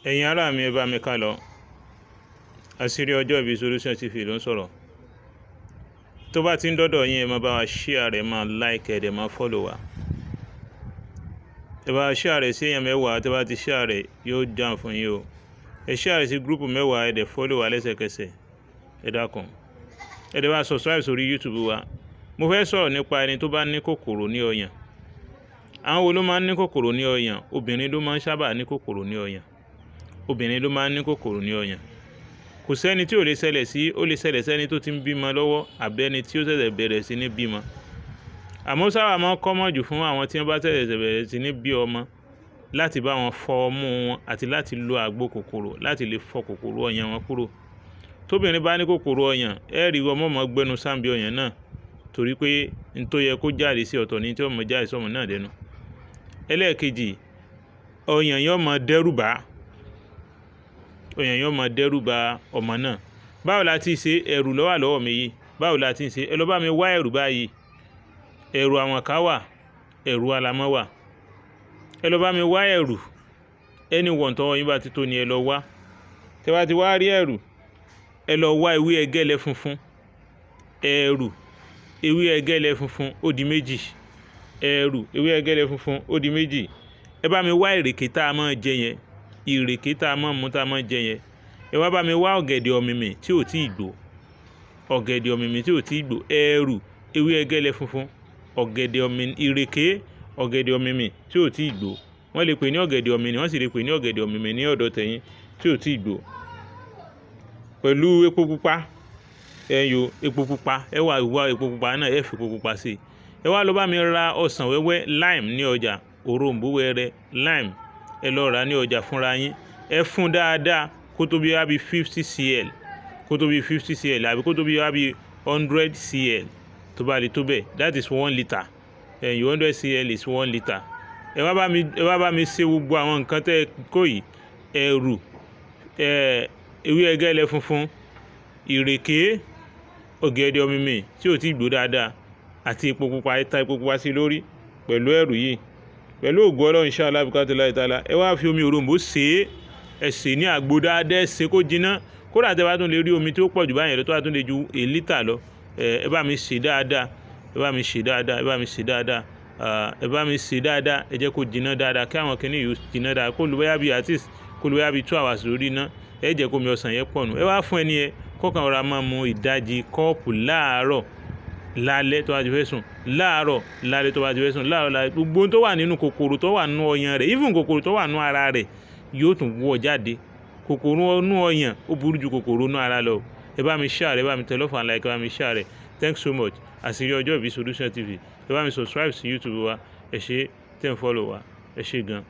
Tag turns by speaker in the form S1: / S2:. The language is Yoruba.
S1: Ẹ̀yin ará mi, ẹ bá mi ká lọ. Àṣírí Ọjọ́ Ìbí Solution TV ló ń sọ̀rọ̀. Tó bá ti ń dọ́dọ̀ yín, ẹ máa bá wa share rẹ̀, máa like ẹ̀, dẹ̀ máa follow wa. Ẹ bá share rẹ̀ sí èèyàn 10, tó bá ti share rẹ̀, yóò jam fún yín o. Ẹ share rẹ̀ sí group 10, ẹ dẹ̀ follow wa lẹ́sẹ̀kẹsẹ̀. Ẹ dákun. Ẹ dẹ̀ bá subscribe sórí YouTube wa. Mo fẹ́ sọ̀rọ̀ nípa ẹni tó bá ní kòkòrò ní ọyàn. Àwọn wo ló máa ń ní kòkòrò ní ọyàn? Obìnrin ló máa ń sábà ní kòkòrò ní ọyàn. Obìnrin ló máa ń ní kòkòrò ní ọyàn. Kò sẹ́ni tí ò lè ṣẹlẹ̀ sí, ó lè ṣẹlẹ̀ sẹ́ni tó ti ń bímọ lọ́wọ́ àbí ẹni tí ó ṣẹ̀ṣẹ̀ bẹ̀rẹ̀ sí ní bímọ. Àmọ́ ó sábà máa ń common jù fún àwọn tí wọ́n bá ṣẹ̀ṣẹ̀ bẹ̀rẹ̀ sí ní bí ọmọ láti bá wọn fọ ọmú wọn àti láti lo àgbo kòkòrò láti lè fọ kòkòrò ọyàn wọn kúrò. Tóbìnrin bá ní kòkòrò ọyàn, ẹ rí ọmọ máa gbẹ́nu sáǹbí ọyàn náà torí pé n tó yẹ kó jáde sí ọ̀tọ̀ ní tí ó máa jáde sọ́mọ náà lẹ́nu. Ẹlẹ́ẹ̀kejì, ọyàn yóò máa dẹ́rù bà, ọyàn yóò máa dẹ́rù bà ọmọ náà. Báwo la ti ṣe? Ẹ̀rù ló wà lọ́wọ́ mi yìí. Báwo la ti ń ṣe? Ẹ lọ bá mi wá ẹ̀rù báyìí. Ẹ̀rù àwọ̀nká wà, ẹ̀rù alamọ́ wà. Ẹ lọ bá mi wá ẹ̀rù. Anyone tọ́wọ́ yín bá ti tó ni ẹ lọ wá. Tẹ bá ti wá rí ẹ̀rù, ẹ lọ wá ewé ẹgẹ́lẹ́ funfun. Ẹ̀rù, ewé ẹgẹ́lẹ́ funfun, ó di méjì. Ẹ̀rù, ewé ẹgẹ́lẹ́ funfun, ó di méjì. Ẹ bá mi wá ìrèké tá a máa ń jẹ yẹn, ìrèké tá a máa ń mú tá a máa ń jẹ yẹn. Ẹ wá bá mi wá ọ̀gẹ̀dẹ̀ ọ̀mìmì tí ò tíì gbó. Ọ̀gẹ̀dẹ̀ ọ̀mìmì tí ò tíì gbó. Ẹ̀rù, ewé ẹgẹ́lẹ́ funfun, ọ̀gẹ̀dẹ̀ ọ̀mì, ìrèké, ọ̀gẹ̀dẹ̀ ọ̀mìmì tí ò tíì gbó. Wọ́n lè pè ní ọ̀gẹ̀dẹ̀ ọ̀mìnì, wọ́n sì lè pè ní ọ̀gẹ̀dẹ̀ ọ̀mìmì ní ọ̀dọ̀ tẹ̀yìn tí ò tíì gbó. Pẹ̀lú epo pupa, ẹyọ epo pupa, ẹ wá wá epo pupa náà, ẹ fi epo pupa sí i. Ẹ wá lọ bá mi ra ọsàn wẹ́wẹ́, lime, ní ọjà, òroǹbó wẹ́rẹ́, lime. Ẹ lọ rà ní ọjà fúnra yín. Ẹ fún dáadáa kó tó bí wá bí 50 cl, kó tó bí 50 cl àbí kó tó bí wá bí 100 cl, tó bá lè tó bẹ́ẹ̀. That is 1 litre. Ẹ̀yìn 100 cl is 1 litre. Ẹ wá bá mi ṣe gbogbo àwọn nǹkan tẹ́ ẹ kó yìí: ẹ̀rù, ewé ẹgẹ́lẹ́ funfun, ìrèké, ọ̀gẹ̀dẹ̀ ọ̀mìmì tí ò tí gbó dáadáa àti epo pupa. Ẹ ta epo pupa sí lórí pẹ̀lú ẹ̀rù yìí. Pẹ̀lú ògo Ọlọ́run, inshallah bi ta'ala, ẹ wá fi omi òroǹbó sè é. Ẹ sè ní àgbo dáadáa, ẹ sè kó jiná. Kódà tẹ́ bá tún lè rí omi tí ó pọ̀ jù báyẹn lọ, tó bá tún lè ju 1 litre lọ, ẹ bá mi sè dáadáa, ẹ bá mi sè dáadáa, ẹ bá mi sè dáadáa, ẹ bá mi sè dáadáa. Ẹ jẹ́ kó jiná dáadáa, kí àwọn kìnìún yìí jiná dáadáa, kó lu bóyá bí at least kó lu bóyá bí 2 hours lórí iná. Ẹ jẹ́ kó omi ọsàn yẹn pọ̀ nù. Ẹ wá fún ẹni yẹn kó kàn rọra máa mu ìdajì kọ́ọ̀pù láàárọ̀, lálẹ́ tó bá ti fẹ́ sùn, láàárọ̀, lálẹ́ tó bá ti fẹ́ sùn, láàárọ̀, lálẹ́. Gbogbo tó wà nínú kòkòrò tó wà nínú ọyàn rẹ̀, even kòkòrò tó wà nínú ara rẹ̀, yóò tún wọ́ jáde. Kòkòrò inú ọyàn ó burú ju kòkòrò inú ara lọ. Ẹ bá mi share, ẹ bá mi tẹ love and like, ẹ bá mi share rẹ̀. Thanks so much. Àṣírí Ọjọ́ Ìbí Solution TV. Ẹ bá mi subscribe sí YouTube wa. Ẹ ṣé tẹ́ ń follow wa. Ẹ ṣé gan.